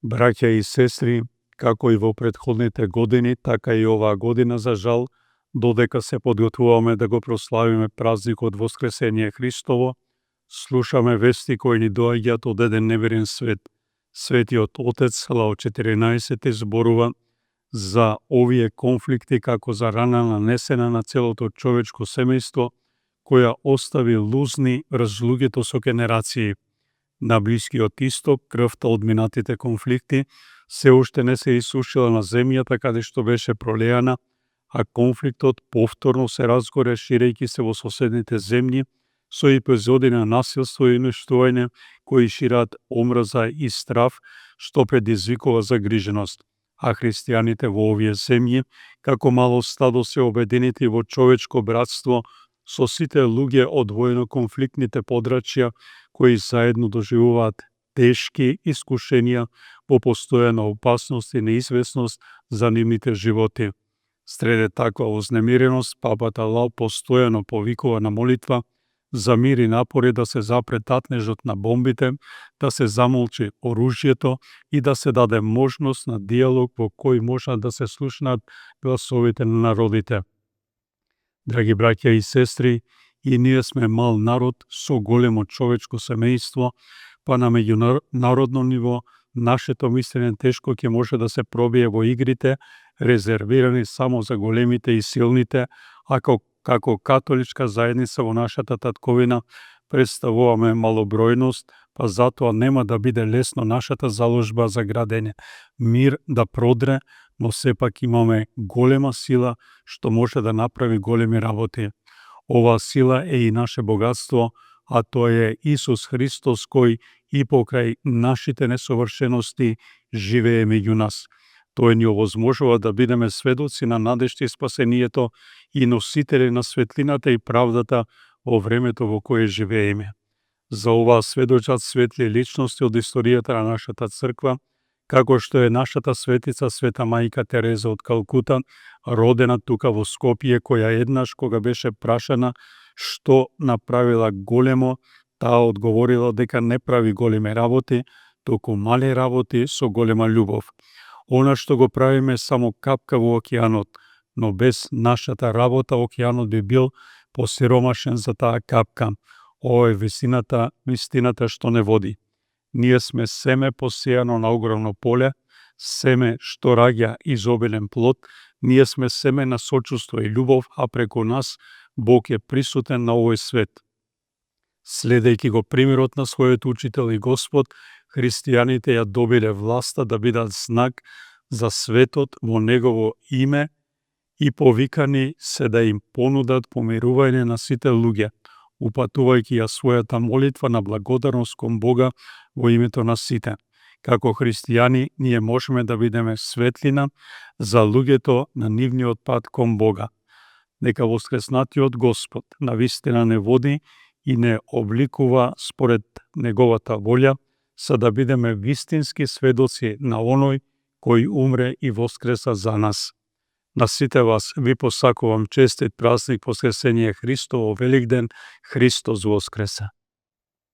Браќа и сестри, како и во претходните години, така и оваа година, за жал, додека се подготвуваме да го прославиме празникот Воскресение Христово, слушаме вести кои ни доаѓаат од еден неверен свет. Светиот Отец Лео 14 зборува за овие конфликти како за рана нанесена на целото човечко семејство, која остави лузни врз луѓето со генерации. На Блискиот Исток крвта од минатите конфликти се уште не се исушила на земјата каде што беше пролеана, а конфликтот повторно се разгоре ширејќи се во соседните земји со епизоди на насилство и уништување кои шираат омраза и страв, што предизвикува загриженост. А христијаните во овие земји, како мало стадо, се обединети во човечко братство со сите луѓе од војно-конфликтните подрачја кои заедно доживуваат тешки искушенија во постојана опасност и неизвестност за нивните животи. Среде таква вознемиреност, папата Лао постојано повикува на молитва за мир и напори да се запре татнежот на бомбите, да се замолчи оружјето и да се даде можност на диалог во кој можат да се слушнат гласовите на народите. Драги браќа и сестри, и ние сме мал народ со големо човечко семејство, па на меѓународно ниво нашето мислење тешко ќе може да се пробие во игрите, резервирани само за големите и силните, како католичка заедница во нашата татковина представуваме малобројност, па затоа нема да биде лесно нашата заложба за градење мир да продре, но сепак имаме голема сила што може да направи големи работи. Оваа сила е и наше богатство, а тоа е Исус Христос кој и покрај нашите несовршености живее меѓу нас. Тој ни овозможува да бидеме сведоци на надежта и спасението и носители на светлината и правдата во времето во кое живееме. За ова сведочат светли личности од историјата на нашата црква, како што е нашата светица Света мајка Тереза од Калкута, родена тука во Скопје, која еднаш кога беше прашана што направила големо, таа одговорила дека не прави големи работи, туку мали работи со голема љубов. Она што го правиме само капка во океанот, но без нашата работа океанот би бил посиромашен за таа капка. Ова е вистината што не води. Ние сме семе посејано на огромно поле, семе што раѓа изобилен плод, ние сме семе на сочувство и љубов, а преку нас Бог е присутен на овој свет. Следејќи го примерот на својот учител и Господ, христијаните ја добиле власта да бидат знак за светот во Негово име и повикани се да им понудат помирување на сите луѓе, упатувајќи ја својата молитва на благодарност кон Бога во името на сите. Како христијани, ние можеме да бидеме светлина за луѓето на нивниот пат кон Бога. Нека воскреснатиот Господ навистина не води и не обликува според Неговата волја, за да бидеме вистински сведоци на оној кој умре и воскреса за нас. На сите вас ви посакувам честит празник Воскресение Христово, Великден, Христос воскреса.